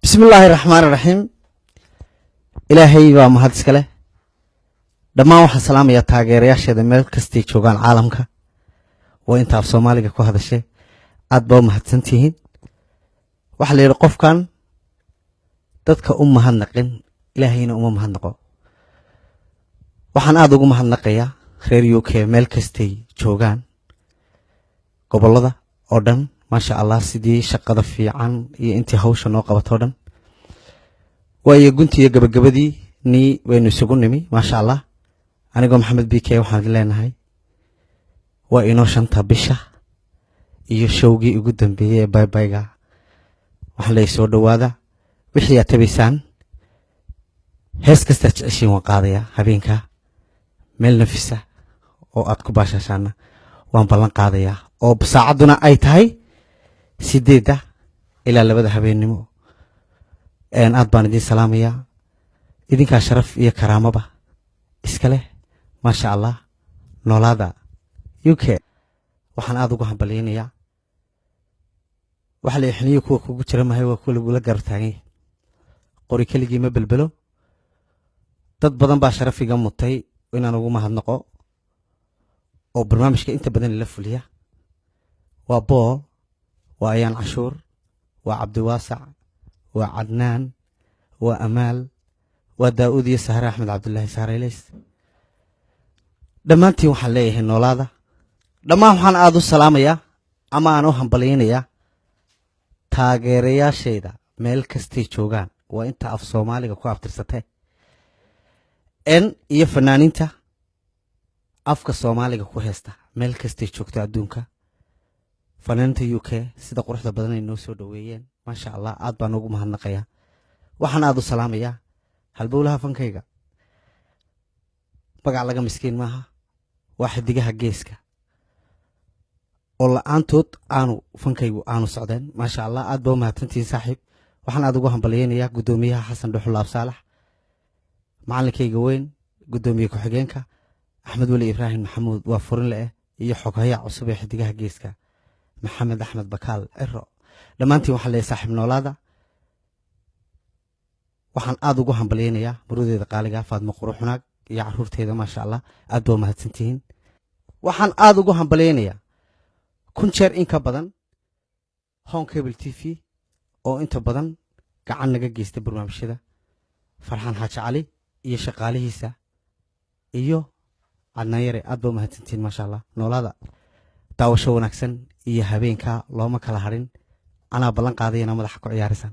Bismi illaahi raxmaani raxiim. Ilaahay baa mahad iska leh. Dhammaan waxaan salaamayaa taageerayaasheeda meel kastay joogaan caalamka. Waa inta af Soomaaliga ku hadashay. Aad baa u mahadsantihiin. Waxaa la yidhi, qofkan dadka u mahadnaqin, Ilaahayna uma mahadnaqo. Waxaan aada ugu mahadnaqayaa reer UK meel kastay joogaan, gobollada oo dhan, maasha Allah, sidii shaqada fiican iyo intii hawsha noo qabato o dhan. Waayo, gunti iyo gabagabadii nii waynu isugu nimi, maasha Allah. Anigoo Maxamed BK waxaan idin leenahay, waa inoo 5-ta bisha iyo showgii ugu dambeeyey ee baybayga. Waxaan leeyahay, soo dhowaada. Wixii aad tabaysaan, hees kastaad jeceshiin waan qaadayaa habeenka. Meel nafisa oo aad ku baashaashaana waan ballan qaadayaa, oo saacadduna ay tahay 8-da ilaa 2-da habeennimo. Aad baan idiin salaamayaa. Idinkaa sharaf iyo karaamaba iska leh, maasha Allah. Noolaada UK. Waxaan aada ugu hambalyaynayaa, waxa la xiniyo kuwa kugu jira mahay, waa kuwa lagula garab taagan yahay. Qori keligii ma belbelo. Dad badan baa sharaf iga mutay inaan ugu mahadnaqo oo barnaamijka inta badan ila fuliya. Waa Bool, waa Ayaan Cashuur, waa Cabdiwaasac, waa Cadnaan, waa Amaal, waa Daa'uud iyo Sahre Axmed Cabdulaahi Sahrayleys. Dhammaantiin waxaan leeyahay, noolaada. Dhammaan waxaan aada u salaamayaa ama aan u hambalyaynayaa taageerayaashayda meel kastay joogaan, waa inta af Soomaaliga ku abtirsatee n iyo fanaaniinta afka Soomaaliga ku heesta meel kastay joogto adduunka. Fanaaniinta UK sida quruxda badan ay noo soo dhoweeyeen, maasha Allah, aad baan ugu mahadnaqayaa. Waxaan aada u salaamayaa halbowlaha fankayga, magac laga miskiin maaha, waa Xidigaha Geeska, oo la-aantood aanu fankaygu aanu socdeen. Maasha Allah, aad baa u mahadsantihiin, saaxiib. Waxaan aada ugu hambalyeynayaa guddoomiyaha Xasan Dhuxulaab Saalax, macalinkayga weyn, guddoomiye ku-xigeenka Axmed Weli Ibraahim Maxamuud, waa furin le-eh, iyo xoghayaha cusub ee Xidigaha Geeska, Maxamed Axmed Bakaal Ciro. Dhammaantiin waxaan leeyahay, saaxiib, noolaada. Waxaan aada ugu hambalyeynayaa murudeeda qaaliga Faadmo Quruxunaag iyo caruurteeda, maasha Allah, aad baa u mahadsantihiin. Waxaan aada ugu hambalyeynayaa 1000 jeer in ka badan Horn Cable TV oo inta badan gacan naga geysta barnaamijyada, Farxaan Xaaji Cali iyo shaqaalihiisa iyo Cadnaan Yare. Aad baa u mahadsantihiin, maasha Allah, noolaada. Daawasho wanaagsan iyo habeenka looma kala harin. Anaa ballan qaadayana madaxa ku ciyaarisan.